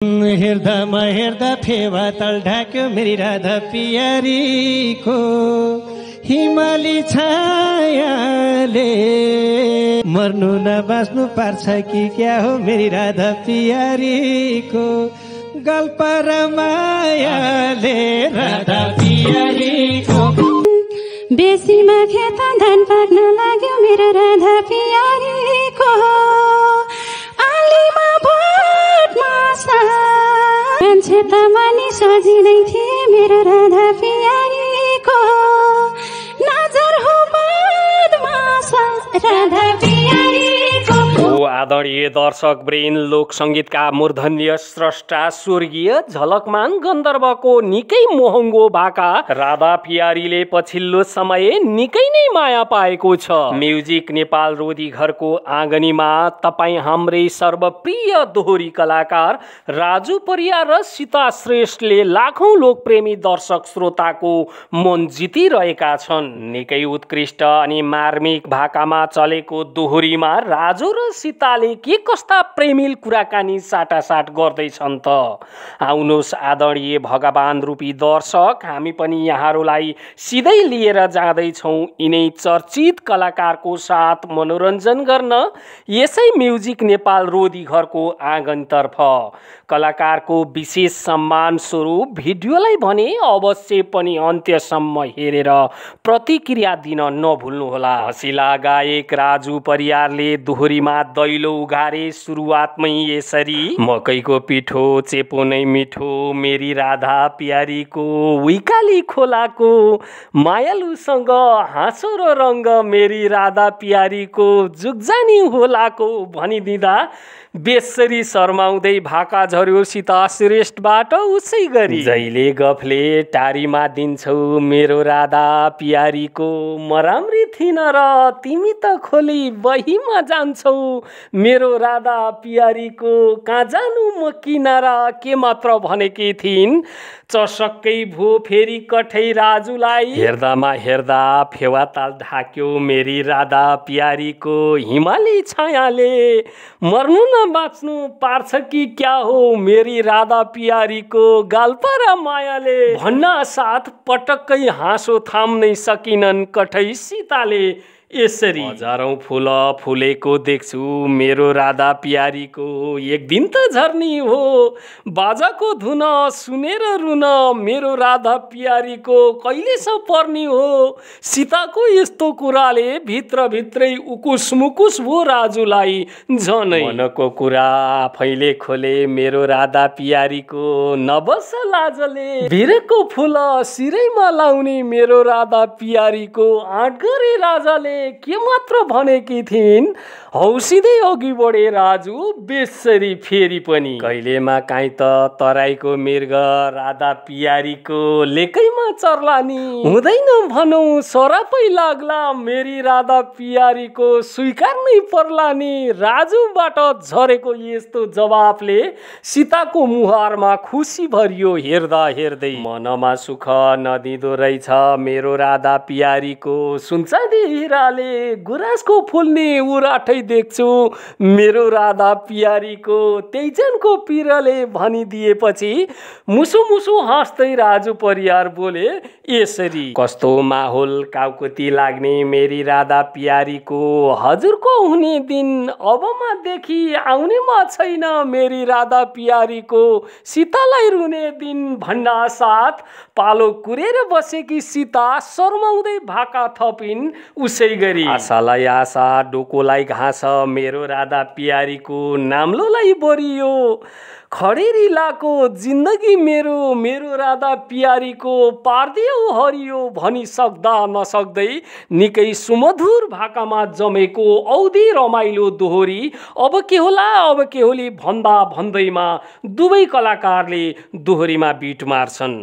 हेर्दामा हेर्दा फेवा तल ढाक्यो मेरी राधा पियारीको हिमाली छायाले मर्नु न बाँच्नु पार्छ कि क्या हो मेरी राधा पियारीको गल्प र मायाले राधा पियारीको बेसीमा खेत धान पाक्न लाग्यो मेरो राधा पियारीको आलीमा भोटमा मान्छे त मानि सजिलै थिए मेरो राधा पियारीको नजर हो बदमास राधा पियारीको। आदरणीय दर्शक ब्रेन लोक संगीतका मूर्धन्य स्रष्टा स्वर्गीय झलकमान गन्धर्वको निकै महँगो भाका राधा पियारीले पछिल्लो समय निकै नै माया पाएको छ। म्युजिक नेपाल रोधी घरको आँगनीमा तपाई हाम्रै सर्वप्रिय दोहोरी कलाकार राजु परियार र सीता श्रेष्ठले लाखौं लोकप्रेमी दर्शक श्रोताको मन जितिरहेका छन्। निकै उत्कृष्ट अनि मार्मिक भाकामा चलेको दोहोरीमा राजु र सीताले के कस्ता प्रेमिल कुराकानी साटासाट गर्दैछन् त। आउनुहोस् आदरणीय भगवान रूपी दर्शक, हामी पनि यहाँहरूलाई सिधै लिएर जाँदैछौँ यिनै चर्चित कलाकारको साथ मनोरञ्जन गर्न यसै म्युजिक नेपाल रोधी घरको आँगनतर्फ। कलाकारको विशेष सम्मान स्वरूप भिडियोलाई भने अवश्य पनि अन्त्यसम्म हेरेर प्रतिक्रिया दिन नभुल्नुहोला। हँसिला गायक राजु परियारले दोहोरीमा दैलो उघारे सुरुवातमै यसरी मकैको पिठो चेपो नै मिठो मेरी राधा पियारीको उइकाली खोलाको मायालुसँग हाँसो र रङ्ग मेरी राधा पियारीको जुगजानी होलाको भनिदिँदा बेसरी शर्माउँदै भाका झर्यो सीता श्रेष्ठबाट उसै गरी जहिले गफले टारीमा दिन्छौ मेरो राधा पियारीको म राम्री थिइन र तिमी त खोली बहीमा जान्छौ मेरो राधा पियारीको कहाँ जानु म किनारा के मात्र भनेकी थिइन् चसक्कै भो फेरि कठै राजुलाई हेर्दामा हेर्दा फेवा ताल ढाक्यो मेरी राधा पियारीको हिमाली छायाले मर्नु न बाँच्नु पार्छ कि क्या हो मेरी राधा पियारीको गाल्पा र मायाले भन्न साथ पटक्कै हाँसो थाम्नै सकिनन् कठै सीताले। यसरी हजारौं फूल फुलेको देख्छु मेरो राधा पियारीको एक दिन त झर्नी हो बाजाको धुन सुनेर रुन मेरो राधा पियारीको कहिलेसम्म पर्नी हो सीताको यस्तो कुराले भित्रभित्रै उकुस मुकुस भो राजुलाई झनै मनको कुरा आफैले खोले मेरो राधा पियारीको नबस लाजले भिरको फूल सिरैमा लाउने मेरो राधा पियारीको आँट गरे राजाले के मात्र भनेकी थिइन् हौसिँदै अघि बढे राजु बेसरी फेरि पनि कहिलेमा काहीँ त तराईको मृग राधा पियारीको लेकैमा चर्लानी हुँदैन भनौ सरापै लाग्ला मेरी राधा पियारीको स्वीकार्नै पर्ला नि राजुबाट झरेको यस्तो जवाफले सीताको मुहारमा खुसी भरियो हेर्दा हेर्दै मनमा सुख नदिँदो रहेछ मेरो राधा पियारीको सुनचाँदी हिराले गुराँसको फुल्ने उराठै देख्छु मेरो राधा पियारीको त्यैजनको पिरले भनिदिएपछि मुसु मुसु हाँस्दै राजु परियार बोले यसरी कस्तो माहौल काउकुती लाग्ने मेरी राधा पियारीको हजुरको हुने दिन अबमा देखि आउनेमा छैन मेरी राधा पियारीको सीतालाई रुने दिन भन्ना साथ पालो कुरेर बसेकी सीता शर्माउँदै भाका थपिन् उसै गरी आशालाई आशा डोकोलाई घाँस मेरो राधा पियारीको नाम्लोलाई बोरियो खडेरी लाको जिन्दगी मेरो मेरो राधा पियारीको पार्दियो हरियो भनी सक्दा नसक्दै निकै सुमधुर भाकामा जमेको औधी रमाइलो दोहोरी अब के होली भन्दा भन्दैमा दुवै कलाकारले दोहोरीमा बिट मार्छन्।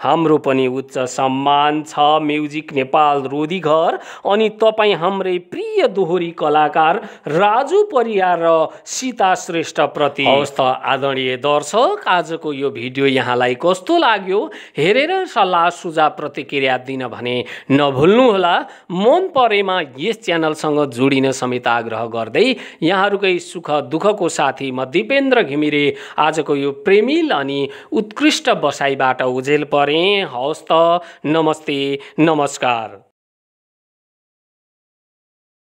हाम्रो पनि उच्च सम्मान छ म्युजिक नेपाल रोधी घर अनि तपाईँ हाम्रै प्रिय दोहोरी कलाकार राजु परियार र सीता श्रेष्ठ प्रति। हवस् त आदरणीय प्रिय दर्शक, आजको यो भिडियो यहाँलाई कस्तो लाग्यो हेरेर सल्लाह सुझाव प्रतिक्रिया दिन भने नभुल्नुहोला। मन परेमा यस च्यानलसँग जोडिन समेत आग्रह गर्दै यहाँहरूकै सुख दुःखको साथी म दिपेन्द्र घिमिरे आजको यो प्रेमिल अनि उत्कृष्ट बसाइबाट उजेल परे। हवस् त, नमस्ते, नमस्कार।